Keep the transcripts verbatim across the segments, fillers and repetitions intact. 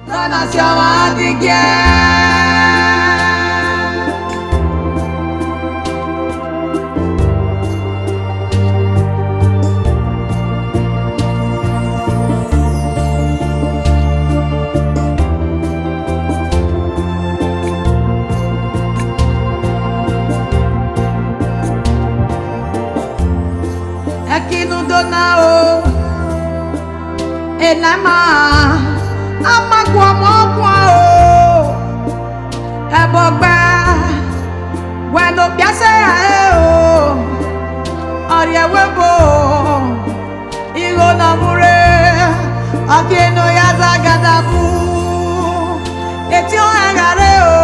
Nana si ọmwa digiẹ. Ẹki ne u do na o, enẹ ma, a ma guọmọ guan o, ẹbọ gba, wẹ ne okpia sẹ ra re o, ọ rhie ẹvbo ebo, igho ne ọ mu rre, ọ kie ne ọ ya zagada bu, etiọnrẹn gha rre o,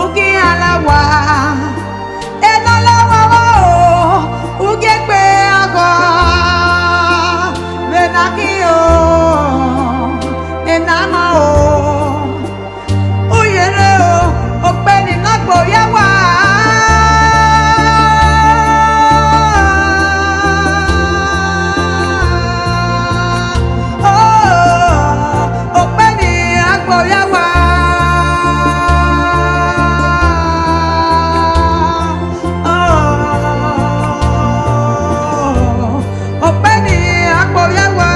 u ghi iran la owa. Enọ la owa o, u gie egbe aghọ, vbe na khin o, enọ ma o, u ye rre o, okpe ni na gbe ovbi awa. Oh, okpe ni a gbe ovbi awa. Oh, okpe ni a gbe ovbi awa.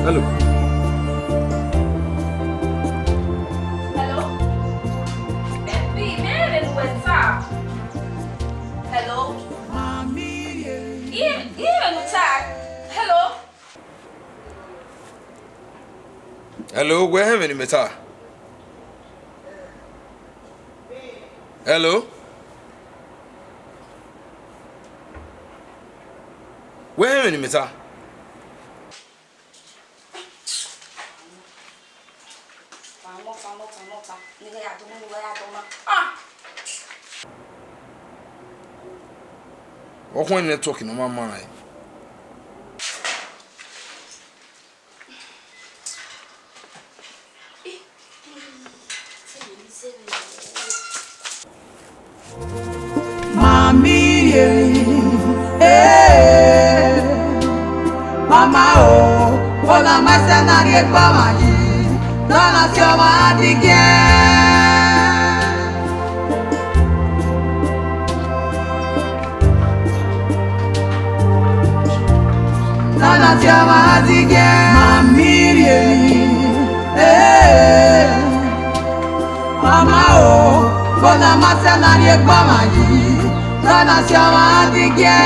Hello. Hello? Baby, man, in WhatsApp. Hello? Iye, iye, WhatsApp. Hello? Hello, wẹ họn ẹmwẹ ne imẹ ta? Hello? Wẹ họn ẹmwẹ ne imẹ ta? Ah! Ọ khuẹn network ne ọ ma ma rẹn. Mami ye, eh, mama o, ona ma sẹ na rhie gba ma yi, nana si ọmwa digiẹ. Nana si ọmwa digiẹ, mami rhie, eh. Ọmwa o, bona ma sẹ na rhie gba ma yi, nana si ọmwa digiẹ.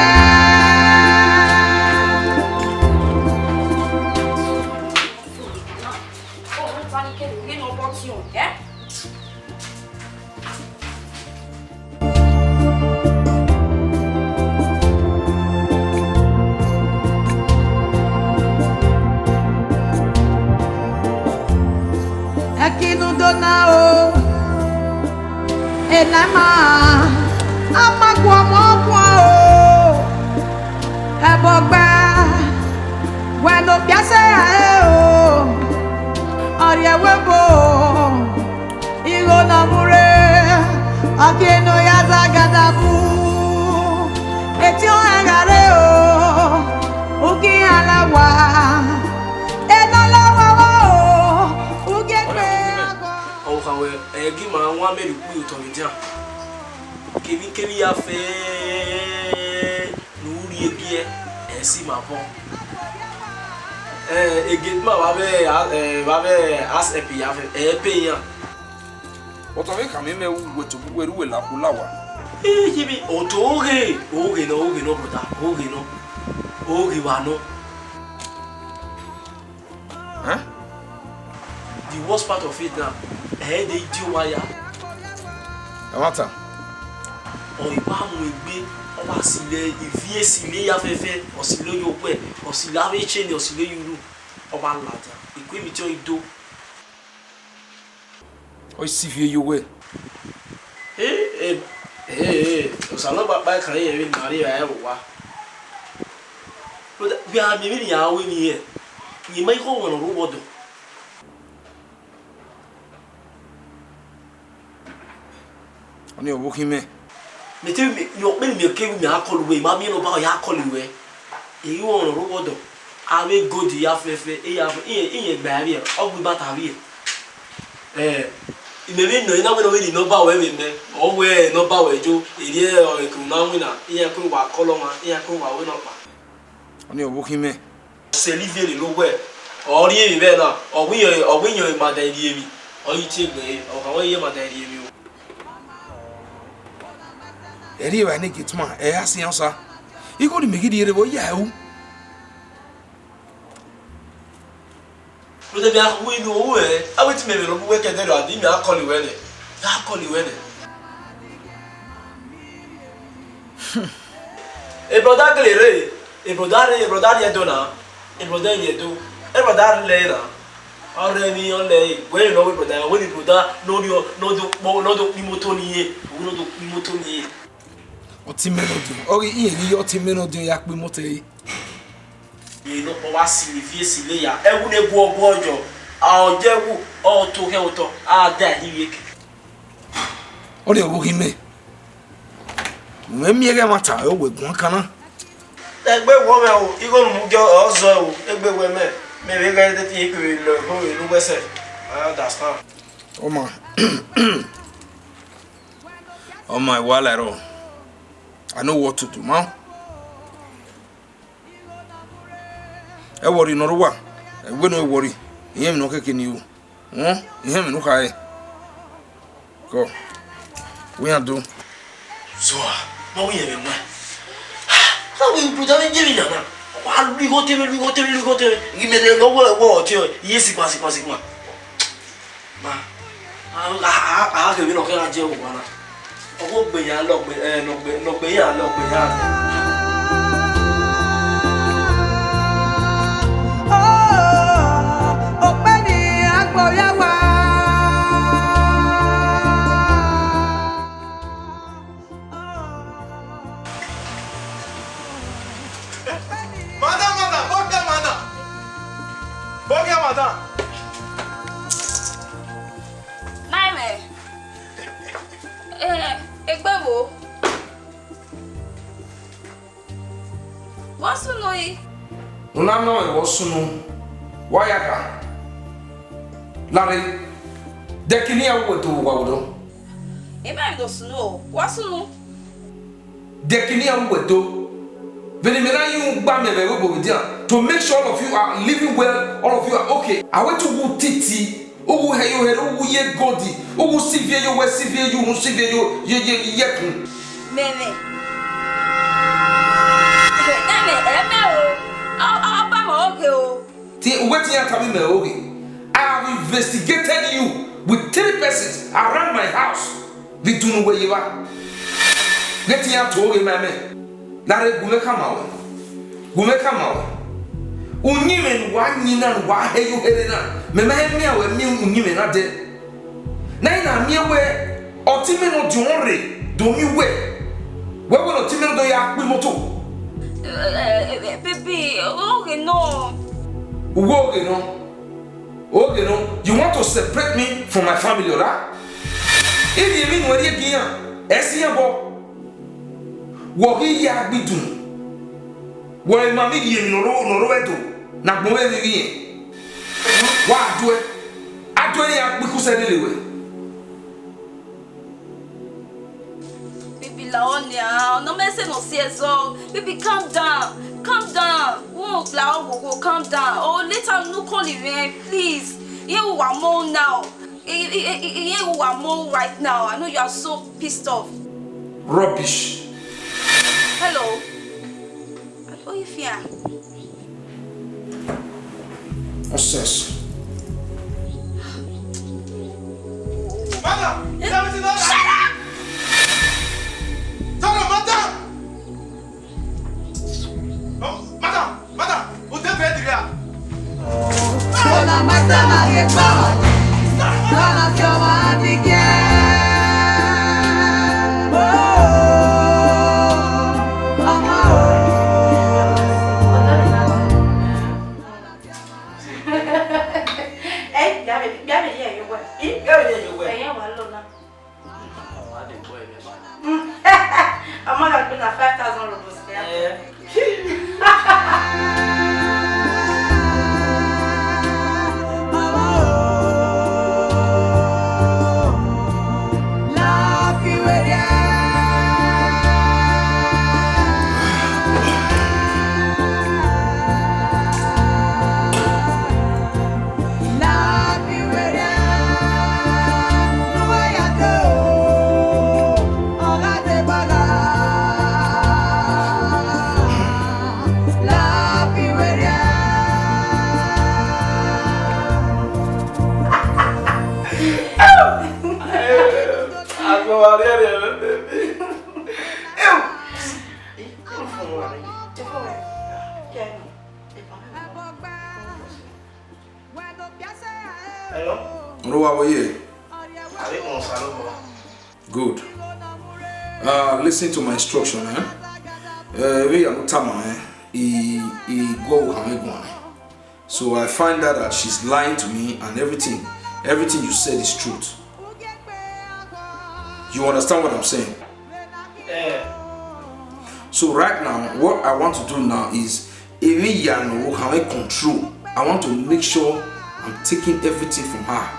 Ẹki ne u do na o, enẹ ma, a ma guọmọ guan o, ẹbọ gba, wẹ ne okpia sẹ ra re o, ọ rhie ẹvbo ebo. Igho ne ọ mu rre, ọ kie ne ọ ya zagada bu. Etiọnrẹn gha rre o, u ghi iran la owa. Enọ la owa o, u gie egbe aghọ. Ọvbokhan wẹ, ẹ gi ima wan mẹ rhie ukpu ye otọ vbe edian. Kevbikevbi ya fẹ ne u rhie giẹ, ẹ si ima bọ. Ẹ, ege ma vbe avbe, ẹ, vbe avbe asẹpi ya fẹ, ẹ pay iran. Otọ vbe khama imẹ, wẹ tobọ uwẹ rre uwẹ la kula owa. Iyivbi, otọ oghe, oghe nọ, oghe nọ, brother, oghe nọ, oghe wa nọ. Ẹn? The worst part of it na, ẹ i de die owa ya. Ẹmwata. Ọ i wa mu egbe, ọ wa silo ivie, silo ya fẹfẹ, ọ silo ye okhuẹ, ọ silo avbe chain, ọ silo ye uru, ọ wa ladian. Eku emwi te ọ i do. Ọ i sivie ye owẹ. Ee, ee, ee, Osanobua kpa ẹkan irẹn vbene ima rri evbare vbe owa. Rhunmwuda, wẹ a miẹn vbene iran ru emwi rẹn, rẹn ma i khọ wẹ ne ọ rre owa ọdọ. Ọnii ọvbokhan mẹ. Mẹ te miẹn ọkpẹn ne mẹ kevbe mẹ a kọl uwẹ, I ma miẹn ne ọ ba ọ ya kọl ruẹ. I ghi ru ọmwa ne ọ rre owa ọdọ, avbe gold ya fẹfẹ, iran, iran gba vbiẹ, ọ gbe ibata vbiẹ. Ẹ, imẹ vbe nọ, I na wẹ ne ọ vbe rhie nọmba ruẹ vbe mẹ, ọ wẹ nọmba ruẹ yo, erriọ eke ne u na winna, iran ke wa kọl ọmwa, iran ke wa wẹ nọkpa. Ọnii ọvbokhan mẹ. Sẹ Livia ne uwẹ, ọ rhie emwi vbe na, ọ wẹ iran, ọ wẹ iran ma da rhie emwi, ọ ghi tie egbe ẹre, ọ khama iran ma da rhie emwi o. Ẹ rhie evbare ne gate man, ẹ ra siẹn osa. Igho ne imẹ ghi rhie rre vbe ọ ya ru. Rhunmwuda mẹ a ru inu ru ẹn, a wẹ te imẹ vbe rhọkpa uwẹ ke ẹdẹrriọ, a di mẹ a kọl ruẹ nẹ, a kọl ruẹ nẹ. E brother gele rre, e brother rre, e brother rrie Ẹdo na, e brother rrie Ẹdo, e brother lẹ na, ọ rre emwi ọ lẹ, wẹ ne ọ wẹ brother, wẹ ne brother ne ọ rrie, ne ọ do kpọ, ne ọ do kpe imoto ne irẹn, wẹ ne ọ do kpe imoto ne irẹn. Ọtẹn mẹ ne ọ diọn, ọ ghi irẹn ghi ya ọtẹn mẹ ne ọ diọn ya kpe imoto ẹre. Vbe nọkpa wa si ni viesi vbe ya, ẹwu ne guọguọ yọ, a ọ ye ẹwu, ọ to khian otọ, a da ẹhi vbe eke. Ọnii ọvbokhan mẹ, u mwẹ miẹn ẹghẹ ẹmwata, ọ wẹ guan kan na. Egbe wọ mwẹ o, igho ne u mu gie ọ zọe o, egbe wẹ mẹ, mẹ vbe ghẹ dẹtin ikpevbe lọ ẹvbo vbe ne uwẹ sẹ, I understand. Ọ ma, ọ ma, I wa la ẹrọ, I know what to do, ma. Ẹ worry ne ọ rre uwa, ẹ wẹ ne ẹ worry, irẹn emwi ne ọ keke ne I ru, uhun, irẹn emwi ne u khare. Kọ, wẹ iran do. So, ah, ma wẹ irẹn vbe wan. Sa wẹ brother vbe ye emwi na na. Wa lu igho te mwẹ, lu igho te mwẹ, lu igho te mwẹ. Ghi mẹ ne ọ wẹ wẹ ọtiọnrẹn, iye sikpan, sikpan, sikpan. Ma, a, a, a, a ghe vbene ọ khian gha die owa na. Ọ ghe ogbe ya lọgbe, eh, lọgbe, lọgbe ya lọgbe ya. Okpẹni agbo ya wa. Madam, madam, bọghe madam. Bọghe madam. Naimẹ. Eh, egbe vbo? Wa sunu yi. U na nọ mwẹ vbe ọ sunu, wa ya kha. Larre, dẹkini iran vbe uwẹ do vbe owa vbe odọ. Emẹ do sunu o, wa sunu. Dẹkini iran vbe uwẹ do. Vbene imẹ na yin ugba mẹ vbe ẹvbo vbe edian, to make sure all of you are living well, all of you are okay. A wẹ te uwu titi, uwu hẹ yo hẹ, uwu ye gold, uwu sivie yo wẹ sivie yo, uwu sivie yo ye ye ye kun. Mẹmẹ. Mẹmẹ, ẹmẹ o. Ọ, ọ, ọba mẹ ọghe o. Te uwẹ te iran tama mẹ ọghe. I have investigated you with three persons around my house. Vbe idunu wẹ ye evba. Ghẹ te iran to ọghe ma mẹ. Larre gu mwẹ khama wẹ. Gu mwẹ khama wẹ. Uyinmwẹ ne uwa yin na, ne uwa hẹ ye ohere na, mẹ ma he miẹn wẹ miẹn uyinmwẹ na dẹ. Ne a i na miẹn wẹ, ọtẹn mwẹ ne ọ diọn rre, do miẹn uwẹ. Wẹ wẹ ne ọtẹn mwẹ do ya kpe imoto. Eh, eh, eh, baby, oghe nọ. Uwẹ oghe nọ. Oghe nọ, you want to separate me from my family, ọ ra? Ivbi emwi ne uwẹ rhie gie iran, ẹ si iran obọ. Wẹ ọ ghi ya gbe idunu, wẹ ma miẹn rhie emwi ne ọ rre, ne ọ rre ẹdo ne agbọn mwẹ vbe ivbi irẹn. Wa duẹ, a duẹ ne iran kpe ikusẹ lele wẹ. Baby, la ọ nia, ọ nọ mẹ sẹ ne ọ si ẹzọ. Baby, calm down, calm down. Won't la ọ wowo, calm down. Oh, later, no call him, eh, please. He will want more now. He, he, he, he, he will want more right now. I know you are so pissed off. Rubbish. Hello. Oh, you fear? Nonsense. Madam! Shut up! Shut up, madam! No, madam! Madam! Ute bed here! Ọna ma tama rhie kpa, ọna fi ọmwa ni gie. Oh, ọmwa o. Ẹ, ya vbe, ya vbe ye yo wẹ. Ẹ, ya vbe ye yo wẹ. Ẹ, ya wa lọ na. Wa de boy. Hello? Oruwa, wẹ ye? Avbe ikpọnmwẹ Osanobua. Good. Uh, listen to my instruction, eh? Uh, vbe ya ne u tama, eh? I, I go, I guan. So I find out that she's lying to me and everything. Everything you said is truth. You understand what I'm saying? Eh. So right now, what I want to do now is, emwi ya ne ọ khama control. I want to make sure I'm taking everything from her.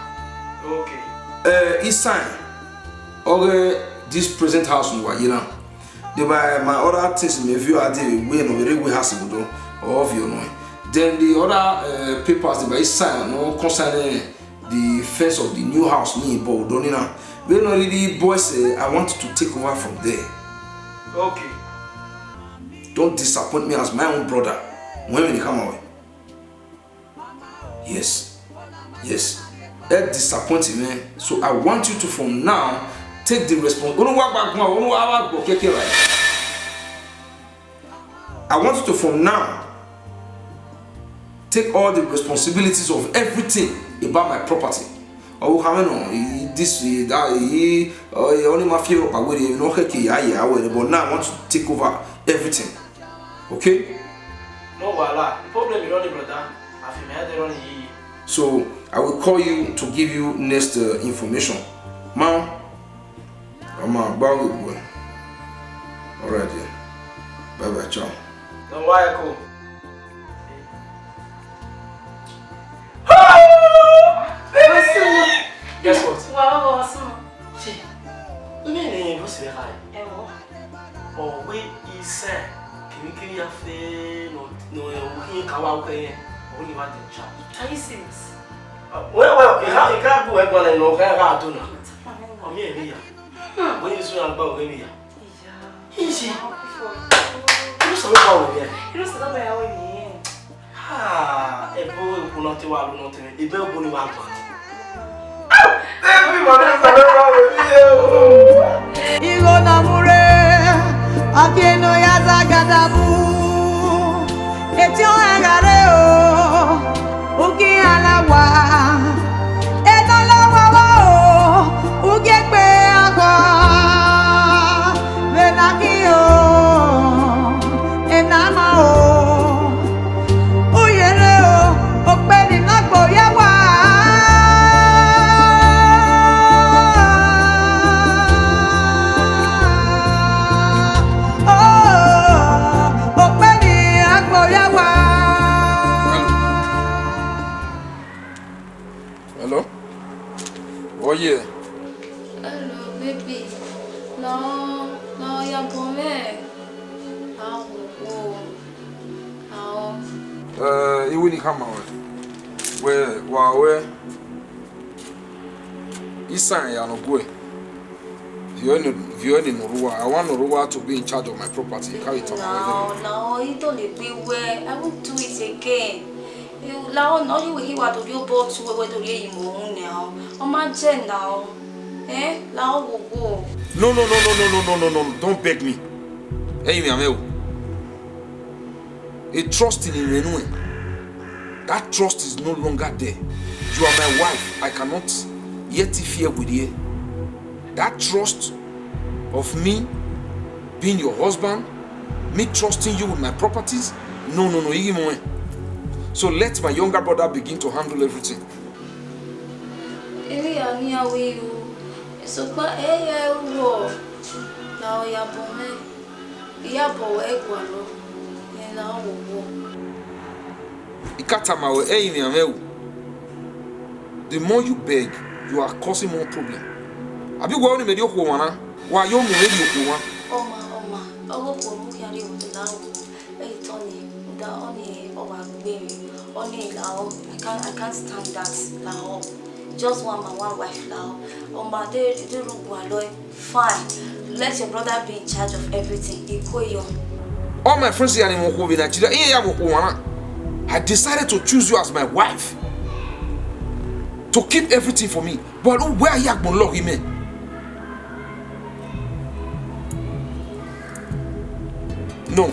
Okay. Uh, Isan, okay, this present house ne uwa ye na. They by my other things, me view are there, we no very we has to do, or of you know. Then the other uh, papers, they by Isan, no concerning the fence of the new house ni bọ odọ ni na. Vbene ọ rhirhi bọ ẹse, I want to take over from there. Okay. Don't disappoint me as my own brother. Wẹ emwi ne I khama ruẹ. Yes. Yes. Ẹ disappoint me. So I want you to from now take the response. Unu wa gba gun, unu wa wa gbọ keke right. I want you to from now take all the responsibilities of everything about my property. Ọ wo khama nọ, i, this, i, that, i, ọ, i, ọ ni ma fi ẹvbo kpa wẹ rre, no khẹke ya ye awẹ, but now I want to take over everything. Okay? No wahala. The problem is not the brother. I feel my head running. So I will call you to give you next uh, information. Ma, Ọ ma gba ghe egbe. Alright, yeah. Bye bye, ciao. Don't worry, cool. Guess what? Wa, wa, wa, sọmọ. Shey, I mean, eh, what's the high? Ẹ wọ. Ọ wẹ Isan, kevbe kevbe ya fe nọ, nọ, eh, ọ khin ka wa wẹ yẹn, ọ wẹ ni wa de cha. Are you serious? Well, well, I can't, I can't do it, but I know I can't do now. Ọ miẹn emwi ya. Wẹ Isan gba ọghe emwi ya. Iya. Easy. Irú sọmọ ba wẹ ya. Irú sọmọ ba ya wẹ nìyẹn. Ah, ẹbọ okhuo na te wa ru nọ te mwẹ, ebe obo ni wa gba. Everybody is around with you. Igho na mu rre, ọ ke ne ọ ya zagada bu. Etiọnrẹn gha rre o, u ghi iran la wa. Ena la wa wa o, u ghi egbe aghọ. Vbe na khin o, ena ma o. U ye rre o, okpeni na gbe ovbi ẹwa. Oh, okpeni na gbe ovbi ẹwa. Hello? Oye. Hello, baby. No, no, ya bọ mwẹ. Awo, wo. Awo. Eh, iwu ni khama wẹ. Wẹ, wa wẹ. Isan ya nọ gue. Viọ ni, viọ ni nọ rua. I want nọ rua to be in charge of my property. Carry it on. No, no, you don't agree well. I won't do it again. Lahọ nọ, ọ ye wẹ ghi wa do rhie obọ tu wẹ, wẹ do rhie ye imẹ uhunmwu nian o. Ọ ma jẹ na o. Eh, lahọ wo wo. No, no, no, no, no, no, no, no, no, no, don't beg me. Ẹi mwẹ amwẹ o. A trust ni mwẹ nuẹn. That trust is no longer there. You are my wife. I cannot yet fear with you. That trust of me being your husband, me trusting you with my properties, no, no, no, ighi mwẹ. So let my younger brother begin to handle everything. Emwi ya ni a wẹ ru, sokpan ẹ ya ru ọ, lahọ ya bọ mwẹ, I ya bọ wẹ gualọ, rẹn lahọ wo wo. I ka tama wẹ, ẹi mwẹ amwẹ o. The more you beg, you are causing more problem. Abi wẹ ọnii mẹ rhie okhuo ọmwa na, wa yo mu vbe rhie okhuo ọmwa. Ọma, ọma, ọghe okhuo ne u khian rhie vbe otọ lahọ, ẹ i tọ ni, da ọnii ọ wa gbe emwi, ọnii lahọ, I can't, I can't stand that lahọ. Just one man, one wife lahọ. Ọma de, de ru gualọ, fine. Let your brother be in charge of everything. Iko yo. All my friends here in Mokwe, Nigeria, here, here, Mokwe, Wana. I decided to choose you as my wife to keep everything for me. But where are you, Agbon Lord, man? No.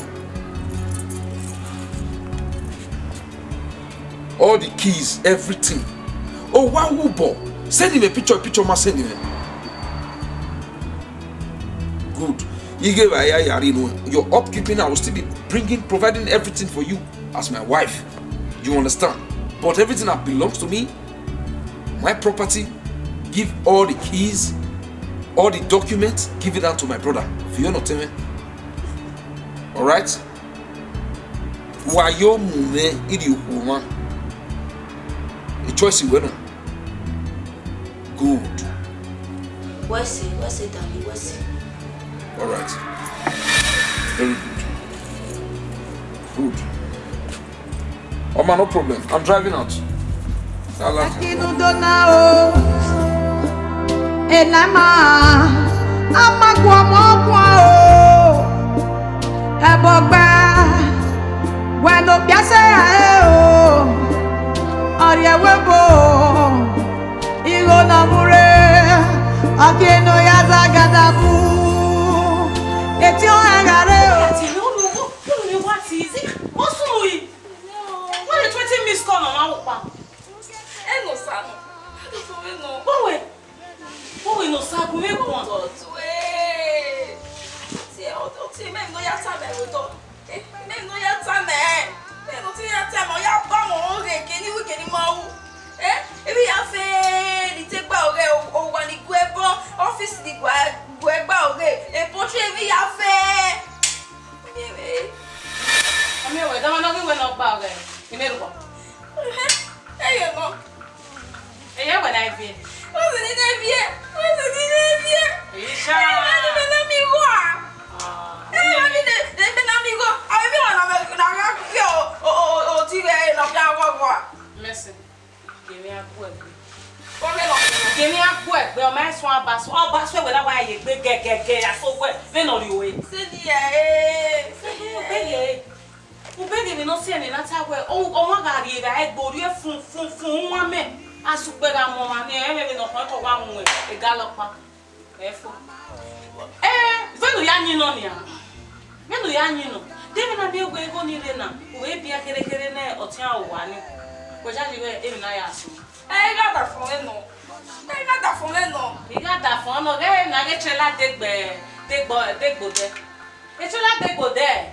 All the keys, everything. Owa wu bọ, send me picture, picture ma send me. Good. Ighẹ evba ya ya rri nuẹn, your upkeeping, I will still be bringing, providing everything for you as my wife. You understand? But everything that belongs to me, my property, give all the keys, all the documents, give it down to my brother. If you not tell me, all right? Wa yo mu mwẹ irri okhuo mwa. A choice wẹ nọ. Good. Wẹ sẹ, wẹ sẹ, darling, wẹ sẹ. All right. Very good. Good. Oma, no problem. I'm driving out. I love you. Akinudo na o, enama, ama guọmọ guan o, ẹbọ gba, wẹ ne okpia sẹ rae o, ọ rhie ẹvbo ebo, igho ne ọ mu rre, ọ kie ne ọ ya zagada bu, etiọnrẹn gha rre o. Ati, no, no, no, no, no, what is it? What's wrong? Why the twenty miss call na ma wo pa? Ẹ nọ sa nọ. Ẹ nọ sa nọ. Bọwẹ. Bọwẹ nọ sa gun vbe guan. Ọtọ tu e. Tie, ọtọ tie, mẹ no ya ta mẹ ro tọ. Eh, mẹ no ya ta mẹ. Mẹ no ti ya ta mẹ, ọ ya ba mẹ ọghe ke ni wi ke ni ma wu. Eh, emwi ya fe ni te gba ọghe, owa ni gu ẹbọ, ọfisi ni gu ẹ, gu ẹ gba ọghe. Ebo chu emwi ya fe. Mẹ vbe. Ami wẹ, dama nọ ghi wẹ ne ọ gba ọghe, I mẹ rhugba. Eye nọ. Eye wẹ na viẹ. Wẹ sẹ ni na viẹ. Wẹ sẹ ni na viẹ. Isha. Eye wẹ ni mẹ na mi gho a. Ah. Eye wẹ ni mẹ na mi gho. Ave mi wa na mẹ na gha viẹ o, o, o, o, ti vbe na viẹ gho gho a. Mercy. Gie emwi a gu ẹgbe. Gie emwi a gu ẹgbe, ọ ma suẹn ọba su, ọba su ẹwẹ na wa ye egbe gẹgẹgẹ, ya so wẹ, vbene ọ rrie ore. Sẹ ni ya, eh, sẹ ni ya. Ubeghe, ubeghe emwi ne ọ siẹ ne na ta wẹ, ọ, ọmwa gha rrie evbare egbe, orhiọn fun, fun, fun, uwan mẹ, a sẹ ukpẹ gha mu ọmwa ni, ẹmwẹ vbene ọ khọn ẹkọ wa mu ẹgalọkpa. Ẹfo. Eh, vbene u ya yin nọ nian. Vbene u ya yin nọ. De vbene a miẹn wẹ igho ni rre na, u vbe biẹ kherhe kherhe ne ọtiẹn owa ni. Wẹ yayi wẹ emwi na ya sunu. Eh, I gha da fọn mwẹ nọ. Eh, I gha da fọn mwẹ nọ. I gha da fọn nọ, ghẹ ne a ghe trailer degbe, degbe, degbe odẹ. E trailer degbe odẹ.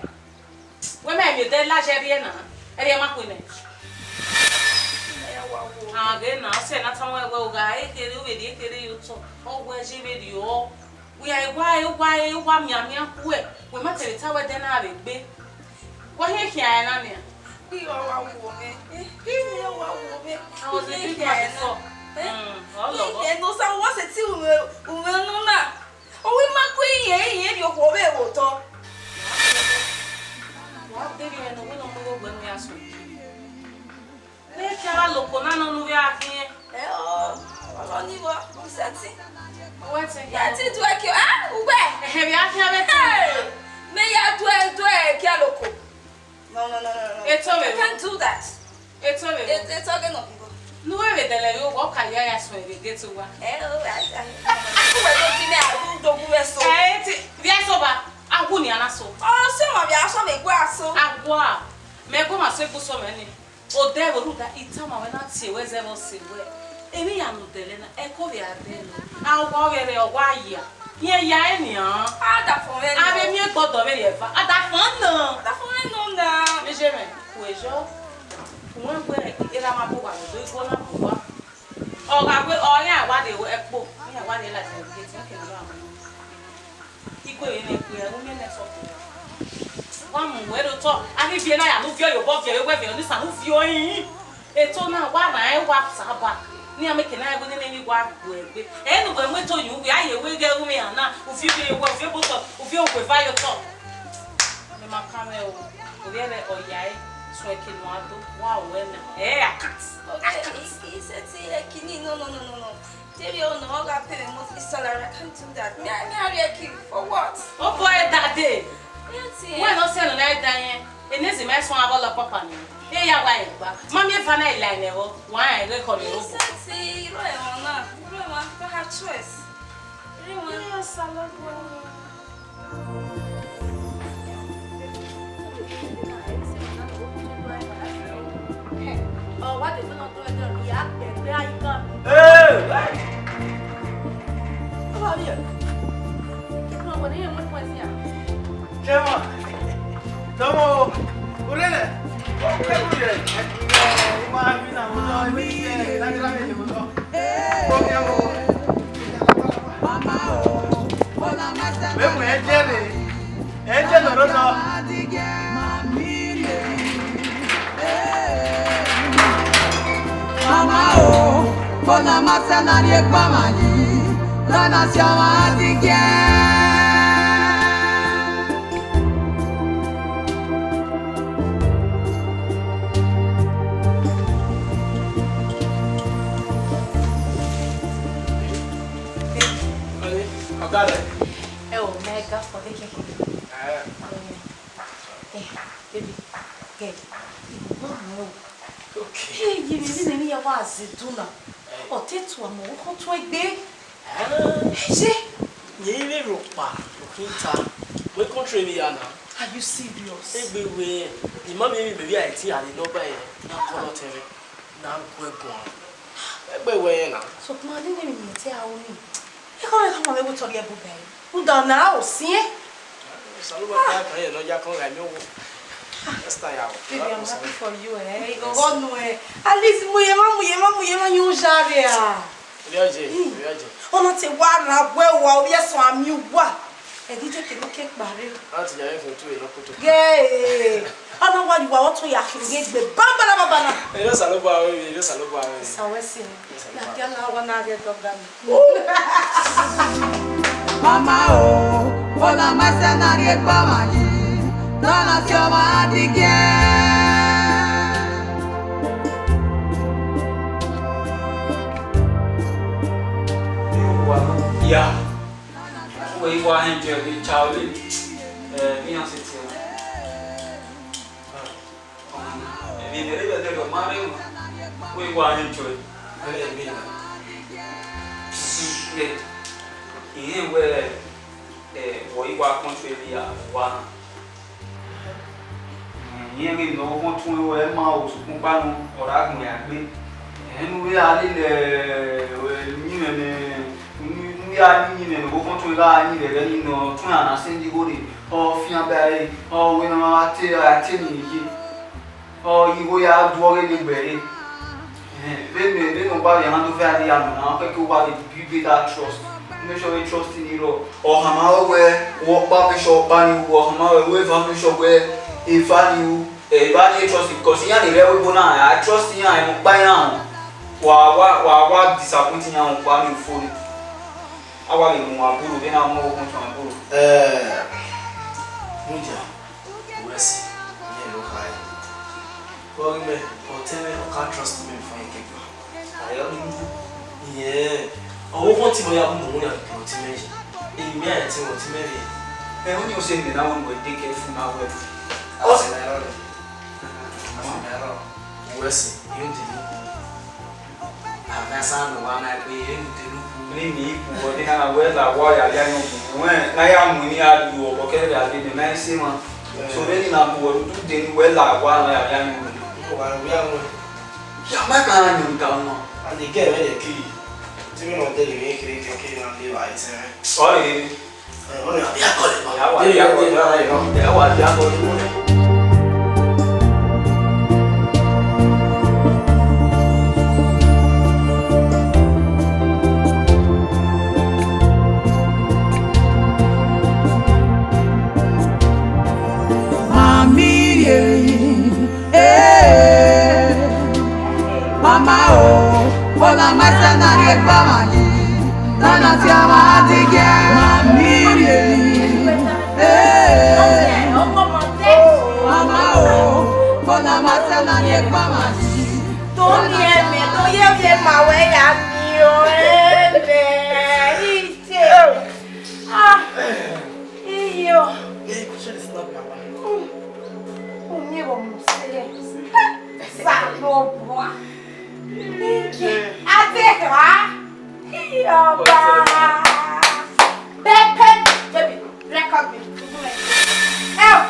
Wẹ ma emwi odẹ la ye ẹrriẹ na, ẹrriẹ ma khuẹ nẹ. A ghe na, ọ sẹ ne a tama wẹ, wẹ u gha re kherhe, u vbe rrie kherhe ye otọ, ọ wẹ ye vberriọ. Wẹ a wa re, wa re, wa mianmian khuẹ, wẹ ma te vbe ta wẹ ẹdẹ na vbe gbe. Wa hiẹn khian ẹre na nian. I wa wa wo mwẹ, eh, I wa wa wo mwẹ. I was a big man before. Eh? Mm, all of us. Ẹ nọ sa, wa sẹ ti u mwẹ, u mwẹ nọ na. Owa ima ku iye iye rhie okhuo vbe vbe otọ. Wa deghẹ ne uwẹ ne ọ mu igho gbe ne u ya so. Ne te a loko na nọ ne u vbe a khiẹn. Ẹ o, ọlọ ni vbọ, u sẹtin. Uwẹ te. Ya ti du ẹki, ah, uwẹ. Ẹhẹn, vbe a khian vbe te. Hey! Mẹ ya du ẹ, du ẹki a loko. No, no, no, no, no. Eto vbe I can't do that. Eto vbe eto, eto ghe nọ bibọ. Ne uwẹ vbe dẹlẹ vbe owa, ọ ka ya ya suẹn vbe gate uwa. Ẹ o, a, a, uwẹ do di mẹ, a do gu vbe so. Ẹ ti vbe so ba, a wu ni a na so. Ọ sẹ ma vbe a so vbe gu a so. A gu a, mẹ gu ma so egbe so mẹ ni. Odẹ vbe rhunmwuda I tama wẹ na tie wẹ zẹ vbe ọ sẹ wẹ. Emwi ya ne odẹ lẹ na, ẹko vbe a dẹ nọ. A wa ọghe rẹ ọ wa ya. Rẹn ya ẹre nian. A da fọn mwẹ nọ. A vbe miẹn gbọdọ vberriọ eva. A da fọn nọ. A da fọn mwẹ nọ na. Vbe je mwẹ, ku eyọ. Uwẹ wẹ erha ma bu uwa vbe igho na bu uwa. Ọ gha wẹ, ọ iran wa rrie ẹkpo, iran wa rrie ladian gate, iran kene ọ gha mu. Igho ẹre ne ẹkpo, ẹre u miẹn nẹ sọkun. Wa mu wẹ rre otọ, a ghi viẹ na ya ne u viọ ye obọ, viẹ ye owẹ, viẹ ye onisan, ne u viọ rinrin. Eto na wa rhan ẹn wa saba. Ne iran miẹn eke na ẹvbo nene emwi wa gu ẹgbe. Ẹ ne uwẹ mu eto yin uwẹ, a ye wẹ ighẹ ru mwẹ iran na, u viọ ye owẹ, u viọ obotọ, u viọ ye eva ye otọ. Mẹ ma kan mwẹ o, ovbi ẹre ọ ya ẹre, suẹn eke ne uwa do, wa ru ẹre na. Ẹ, akat. Ovbi ẹre, I, I sẹtin ẹki ni, no, no, no, no, no. Deghẹ ọ nọ, ọ gha pay me monthly salary, I can't do that. Me, me, I like you. For what? Oh boy, daddy. Yes, yes. Wẹ ne ọ sẹ nọ na da yẹn. Enezi ma suẹn avbe ọlọkpakpa ni. E ya wa ẹgba. Ma miẹn eva na i la ẹnẹ vbọ. Wa rẹn ghe kọ ni ro. Yes, yes, irọ ẹmwẹ na. Irọ ẹmwẹ, I have choice. Irọ ẹmwẹ. Yes, I love you. Ọ wa de fẹnẹ ọdọ ẹdẹ, I ya kpẹ ẹgbẹ ayi. Hey! Come on here. Come on, what are you looking for here? Come on. Come on. Urele. Come on here. Come on here. Come on here. Come on here. Vbene ẹ jẹ rre, ẹ jẹ lọrọ nọ. Mama o, bona ma sẹ na rhie gba ma yi, na na si ọmwa adigiẹn. Ọga rẹ. Ẹ o, mẹ ga fọ de kẹkẹ. Eh. Eh, baby, girl, I wa mu ẹ o. Okay. Hey, ye vbe ne ya wa zẹ dun na. Eh. Ọ te tua mẹ, ọ khan tuẹ egbe. Eh. Ye. Ye vbe rhọkpa, ọ khin ta. Wẹ country vbe ya na. Are you serious? Egbe wẹ, I ma vbe vbe vbe a ti a le nọ ba ẹ, na kọ nọ tẹn mwẹ, na gu ẹ guan. Egbe wẹ na. Sokpan ne ne mi te a o ni. Ẹ kọ rẹ kọ ma vbe wẹ tọ rhie ẹbu bẹẹ. Rhunmwuda ọna aro siẹn. Osanobua kan kan ye ne ọ ya kọn gha miẹn owo. Next time ya. Baby, I'm happy for you, eh. Ighọghọ nuẹn. At least, mu ye ma, mu ye ma, mu ye ma, yu zha rria. Ivbi ọye, ivbi ọye. Ọna te wa ra wẹ wa, ovbi ẹsọn a miẹn uwa. Ẹdẹ I te kere uke kpare. A ti ya ye fun tu e nọ koto. Ghe, ọna wa yu wa, ọ tọn ya khin ghe gbe. Bambara, bambara. Ẹ yọ Osanobua aro, ẹ yọ Osanobua aro. Sa wẹ si. Na dia na wa na ghe dọga mi. Mama o, bona ma sẹ na rhie gba ma yi, na na si ọmwa adigiẹn. Ya, wẹ I wa enjoy the Charlie, eh, me and Cynthia. Emwi ne erha vbe ẹdẹrriọ ma rre emwa, wẹ I wa enjoy. Wẹ rhie emwi na. Irẹn wẹ, eh, wẹ I wa kọn tuẹ vbe ya wa na. Irẹn ghe ne ọ kọn tuẹn wẹ ma o, sokpan ukpa nọ, ọ ra gbẹn ya gbe. Ẹn, ne u vbe gha lele, eh, uyinmwẹ ne, ne u ya yin uyinmwẹ ne ọ kọn tuẹn gha yin vbe ẹghẹ ni nọ, tuẹn a na sẹ igho rre, ọ fian ba ẹre, ọ wẹ ne ọ te, a te ni ye. Ọ, igho ya du ọghe ne egbe ẹre. Ehẹn, vbene, vbene uwa vbe rhan do vẹ a ghi ya nọ na, ọ kẹkẹ uwa vbe build that trust. Make sure vbe trust ni rrọọ. Ọ khama ruẹ wẹ, wẹ ọkpa make sure ọkpa ni ru, ọ khama ruẹ wẹ eva make sure wẹ eva ni ru. Eva ni trust because iran ni rre ẹvbo ebo na, a trust iran, ẹmwẹ ọkpa iran họn. Wa, wa, wa, wa disappoint iran ọkpa ni fo ni. A wa vbe mu aburro, vbene a mu ọvbokhan tọn aburro. Eh, mudia. Wẹ si, iran do kha ẹre. Vbe ọ ghi mẹ, ọtẹn mwẹ, ọ ka trust me before I get back. Ayọ ni mu. Iyẹn, ọ vbe ọtẹn mwẹ ya mu mu ya ke ọtẹn mwẹ yi. Emwi a ẹtin ọtẹn mwẹ rre. Ẹ, oni ọse mẹ na wẹ wẹ de ke fu na wẹ. Ọ sẹ na rọ. Ọ sẹ na rọ. Wẹ si, iran de ni. Avbe asan ne uwa na gbe, e mu delu. Ni ni iku wọ ni na wẹ la wa ya ya yan bu. Wẹ na ya mu ni a lu ọbọ kẹrẹ a de ne na ise ma. So vbene na bu wọ du de ni wẹ la wa na ya ya yan bu. Ko ba ru ya wẹ. Ya ma ka yan ta ma. And the girl wey dey kill you. Ti mi no dey le me kiri keke na dey wa ise. Sorry. Mami ye, eh. Mama o, bona ma sẹ na rhie gba ma yi, na na si ọmwa adigiẹn. Mami ye, eh. Mama o, bona ma sẹ na rhie gba ma yi. Tony ẹmẹ, do ye vbe ma wẹ ya miẹn ẹmẹ, ite. Ah, iyo. Hey, question is not Baba. Umiẹn vbe mu sẹ. Osanobua. Ike. Adeha. Iyọba. Pepe. Baby, record me. Ẹ o.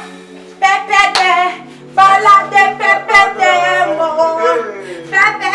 Pepe de. Bala de pepe de mo. Pepe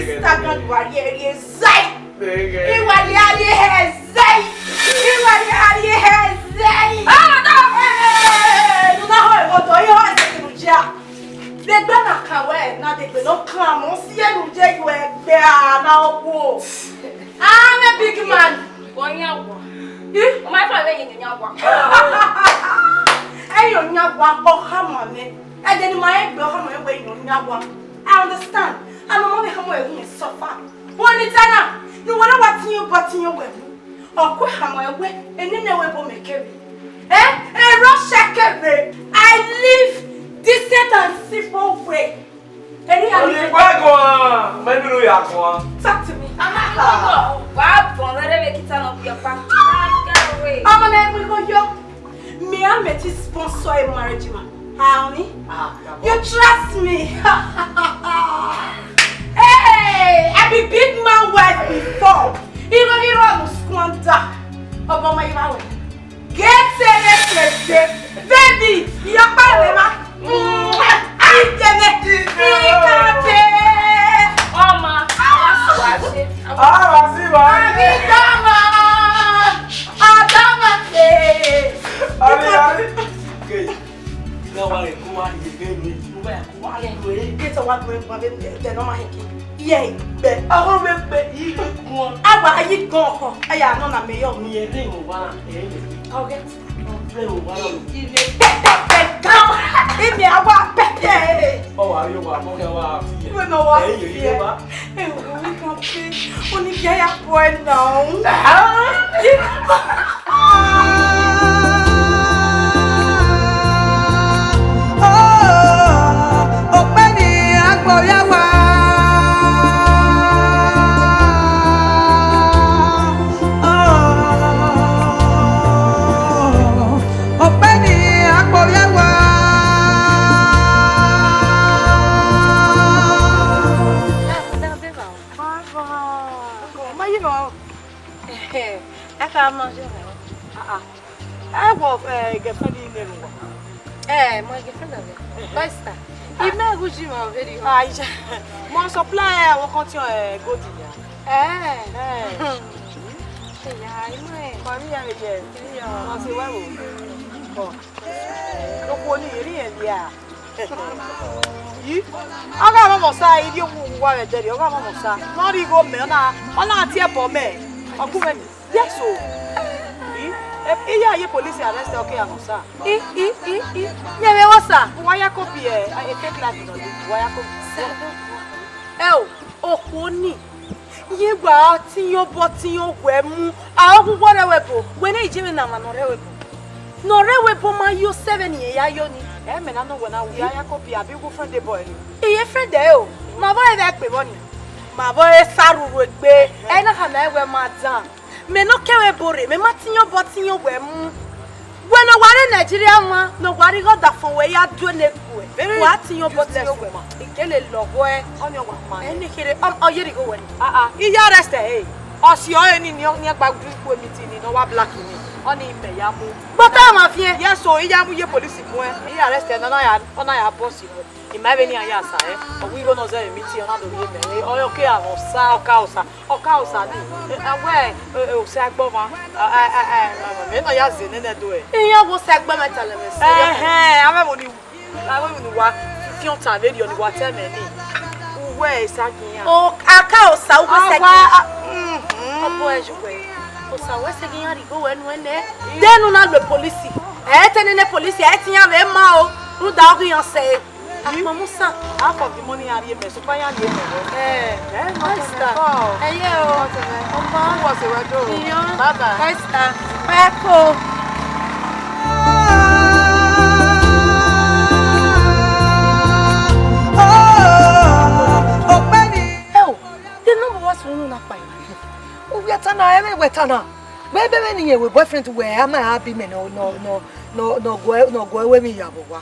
Instagram wa rhie rhie zai. Iwa rhie rhie hẹ zai. Iwa rhie rhie hẹ zai. Ah, no. Eh, no na ho ebo do, i ho ese kinu jia. Degbe na kan wẹ, na degbe no kan, mo si enu je yu ẹgbẹ a na wo. I'm a big man. Wọ yan wa. Ih? O ma fa wẹ yin yan wa. Ẹ yan wa, ọ khama mwẹ. Ẹdẹ ne ima rẹn gbe ọkhọ mwẹ wẹ iyọn yan wa. I understand. And ọmọ mwẹ khama ẹre suffer. Wẹ ni ta na, ne uwẹ na wa tiẹn obọ tiẹn wẹ mu. Ọ ku khama ẹre wẹ, enene wẹ bo mẹ kere. Eh? Ero shekere. I live decent and simple way. Eri ya Oni ni gbe guan, mẹ ni ru ya guan. Talk to me. Wa bọ̀n rere vbe kita nọ biẹ ọkpa. Ọmọ na mu igho yo. Me, I met this sponsor a marriage man. Honey, you trust me? Hey, I be big man wife before. Irọ irọ no squander. Ọbọ ma iwa we. Get a reference, baby. Your father, ma. Itene. Ikate. Ọmọ, awa si wa se. Awa si wa. Abi dama. Adama se. Abi, abi. Okay. Ina wa re ko wa ye be mi. Mo ba ya ko wa ye lo e. Ke to wa do e ba be de no ma he ki. Ye gbe. Ọhọ me gbe yi gun. Awa yi gun ọkọ. Aya no na me yo. Mi ye ri mo wa e. Okay. Bre mo wa lo. Ile pẹpẹpẹ gan. Imi awa pẹpẹ. Ọ wa yo wa mo ke wa fi. We no wa. E ye ye ba. Ewu, we can pay. Only get your boy now. Okpeni agbọvbiawa. Okpeni agbọvbiawa. Baba, come on, you know. Ẹ ka ma jẹ. Ah, ah. Ẹ wọ, eh, girlfriend ne ru wa. Eh, my girlfriend of it. Pastor. I me gu ji ma very. Ah, yeah. Mo supply àwọn kan tí, eh, gold ya. Eh. Eh. Yeah, I know. Mami ya ye. Yeah. Mo se wa wo. Ko. Loko ni eri en ya. Yi. Ọ gha mwẹ ọmọ sa, iri owu wa vbe ẹdẹrriọ, ọ gha mwẹ ọmọ sa. Ne ọ rhie igho mẹ, ọ na, ọ na tie ẹbọ mẹ. Ọ gu mwẹ ni. Yes o. Yi. E, iye a ye police arrest ọ ke ya nọ sa. I, i, i, i. Yẹn vbe wọ sa. Wa ya copy ẹ, a, a fake life nọ yi. Wa ya copy. Ẹ o, okhuo ni. Iye wa tinyan obọ tinyan owẹ mu, a ọ gu wọ rre ẹvbo ebo, wẹ ne I je vbe ne ọmwa ne ọ rre ẹvbo ebo. Ne ọ rre ẹvbo ebo ma yo sẹ vbene irẹn ya yo ni. Ẹ mẹ na nọ wẹ na wu ya ya copy abi gu friend boy ni. Iye friend ẹ o, ma vbe ẹre vbe kpe vbọ ni. Ma vbe ẹre sa rhurhu egbe, ẹ na khama ẹre wẹ ma dan. Mẹ ne ọ ke ẹvbo ebo rre, mẹ ma tinyan obọ tinyan owẹ mu. Wẹ ne ọ wa rre Nigeria mwa, ne ọ wa rre igho ọdafọn wẹ ya du ene guẹ. Very useless woman. Wa tinyan obọ tinyan owẹ. I gele lọghọe. Ọni ọ wa ma. Ẹ ni kherhe, ọ, ọ ye rhie igho wẹ ni. Ah, ah, I ya arrest ẹre. Ọ si ọre ni, ni, ni ẹgba du ikun meeting ni, ne ọ wa black ni. Ọni mẹ ya mu. Gbọta ma fiẹn. Yes o, I ya mu ye police mu ẹn. I arrest ẹre, ne ọ na ya, ọ na ya boss ẹre. I ma vbene iran ya sa ẹn. Ọ wẹ igho ne ọ zẹ vbe meeting, ọ na do rhie mẹ. Ọ, ọ ke ya mwẹ osa, ọ ka osa. Ọ ka osa ni. Ẹ, a wẹ, ẹ, ẹ, osa ẹgbọmwa. Ẹ, ẹ, ẹ, ẹ, ẹ, mẹ ne ọ ya zẹ nene do ẹ. Iran wo osa ẹgbọmwa ta lẹ mwẹ sẹ. Ẹhẹn, a mwẹ vbene, a mwẹ vbene wa fian ọtan vberriọ ne wa ta ẹmwẹ ni. Uwẹ ẹre sa gie iran. O, a ka osa, uwẹ sẹ gie iran. Ọ bu ẹ ju wẹ. Osa wẹ sẹ gie iran rhie igho wẹ nuẹn nẹ. Dẹn ne u na lo police. Ẹ te nene police, ẹ te iran vbe ma o. Rhunmwuda ọ ghi iran sẹ. Akpọnmusa. Half of the money a rhie mẹ, so far ya rhie mẹ. Eh, eh, no, Esther. Ẹ ye o. Ọmọ. Who was a wedo? Iyo. Bye bye. Esther. Ẹ ko. Ẹ o, the number was one na pa. Uwẹ ta na, ẹ wẹ ta na. Wẹ ebe vbene irẹn wẹ boyfriend wẹ, a ma a bi mẹ nọ, nọ, nọ, nọ, nọ guẹ, nọ guẹ wẹ emwi ya vbe owa.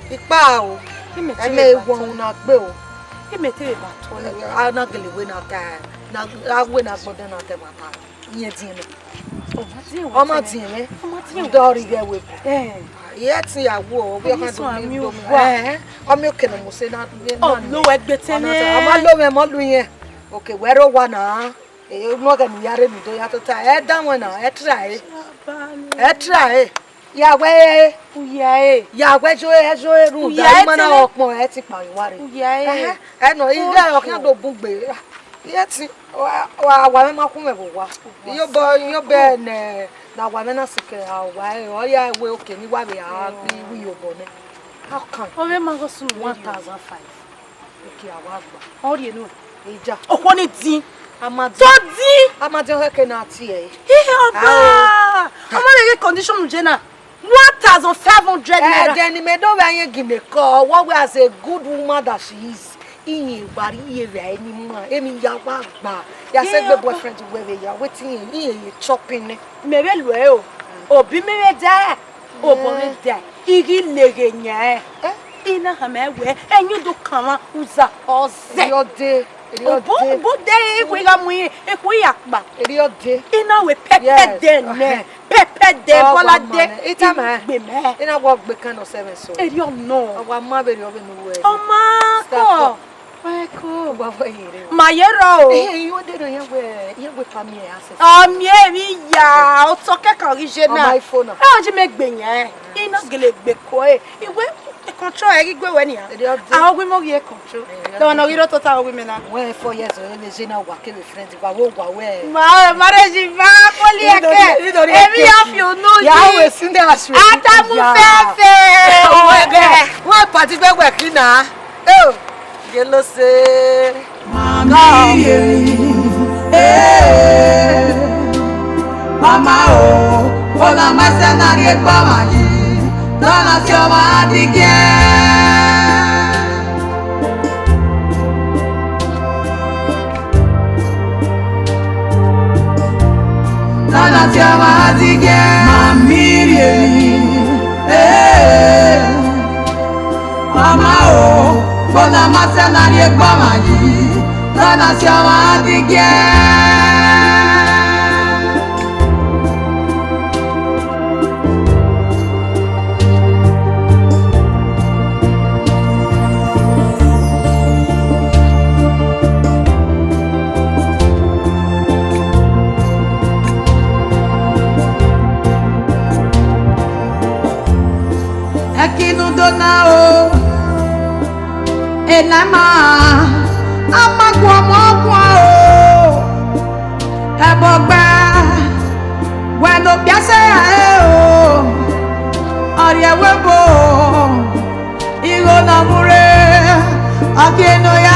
Ikpa o. Imẹ te Ẹmẹ vbe ba wọ tọ. Unu na gbe o. Imẹ te vbe ba tọ nẹ. A na gele wẹ na ta, na, a wẹ na gbọdọ na ta wa ta. Iyẹn diẹn mẹ. Ọ ma diẹn wẹ. Ọ ma diẹn wẹ. Ọ ma diẹn wẹ. Dọrọ ighẹ wẹ. Eh. Iye ẹtin ya wu o, ovbi ọkhan do mi do mi. Ẹhẹn, ọ miẹn okẹ ne ọ mu sẹ na. Ọ lo wẹ gbe tẹn nẹ. Ọ ma lo mwẹ, mọ lu irẹn. Okẹ, wẹ rre owa na. Ẹ, ne ọ ghẹ ne u ya rre ne u do ya tota. Ẹ danmwẹ na, ẹ try. Ẹ try. Ya wẹ e. U ya e. Ya wẹ zo e, zo e ru. U ya e da ima na tẹn nẹ. Ọkpọn ẹ ti kpa wa rre. U ya e. Ẹhẹn, ẹ nọ, iye ọkhan do bun gbe. Iye ẹtin, wa, wa, wa mwẹ ma khu mwẹ vbe owa. Iyobọ, iyobọ ne, ne a wa mwẹ na sikẹ a wa ẹre, ọ ya wẹ okẹ ne I wa vbe a ghi ru iyobọ nẹ. How can? Ọ vbe ma gho sunu one thousand five. Okẹ a wa gba. Ọ rhie nuẹn. Eja. Okhuo ni din. A ma din. Tọ din. A ma din ọkhẹke na tie ẹre. Ihe ọba. Ao. Ọ ma lele condition je na. One thousand five hundred naira. Ẹdẹ ne imẹ do vbe ayẹn ginmẹ kọ, wọ wẹ as a good woman that she is. Iye wa rhie vbe ẹre ni ma, emwi ya wa gba. Ya sẹ gbe boyfriend wẹ vbe ya, wetin iye, iye ye chopping nẹ. Mẹ vbe luẹ o, obi mẹ vbe da, obọ vbe da, I ghi leghe yan. Eh? I na khama wẹ, ẹyin do kanmwa uza ọzẹ. Erriọ de, erriọ de. Obo, obo de ekhue gha mu iran, ekhue ya kpa. Erriọ de. I na wẹ pẹpẹ de nẹ, pẹpẹ de, Bọlade. Ọ wa ma nẹ, I tama. Gbe mẹ. I na wẹ ọ gbe kan nọ sẹ mwẹ so. Erriọ nọ. Ọ wa ma vberriọ vbene u wẹ. Ọ ma kọ. Wẹ ko. Wa vọ yere. Ma ye rrọọ o. Eh, iye de nọ, iye wẹ, iye wẹ pa miẹn access. Ọ miẹn emwi ya, otọ kẹkan ghi je na. Ọ ma iPhone na. Ẹ, ọ ji mẹ gbe yan. I na gele gbe ko e. Iwe, e control ẹ ghi gue wẹ nian. Erriọ de. A, ọ ghi mọ ghi e control. Erriọ de. Dọmwa ne ọ ghi rre otota ọ ghi mẹ na. Wẹ four years ọ vbe je na wa kevbe friend, wa wo wa wẹ. Ma, marriage va, kọli ẹkẹ. Emwi ya fi unu yi. Ya we si nẹ asue. Atamu fẹfẹ. Wẹ gẹ, wẹ party gbe wẹ ki na. Oh, gelo se. Mami ye, eh, mama o, ona ma sẹ na rhie gba ma yi, na na si ọmwa adigiẹn. Na na si ọmwa adigiẹn. Mami ye, eh. Mama o, bona ma sẹ na rhie gba ma yi, na na si ọmwa adigiẹn. Ẹki ne u do na o, ena ma, a ma guọmọ guan o, ẹbọ gba, wẹ ne okpia sẹ ra re o, ọ rhie ẹvbo ebo, igho ne ọ mu rre, ọ kie ne ọ ya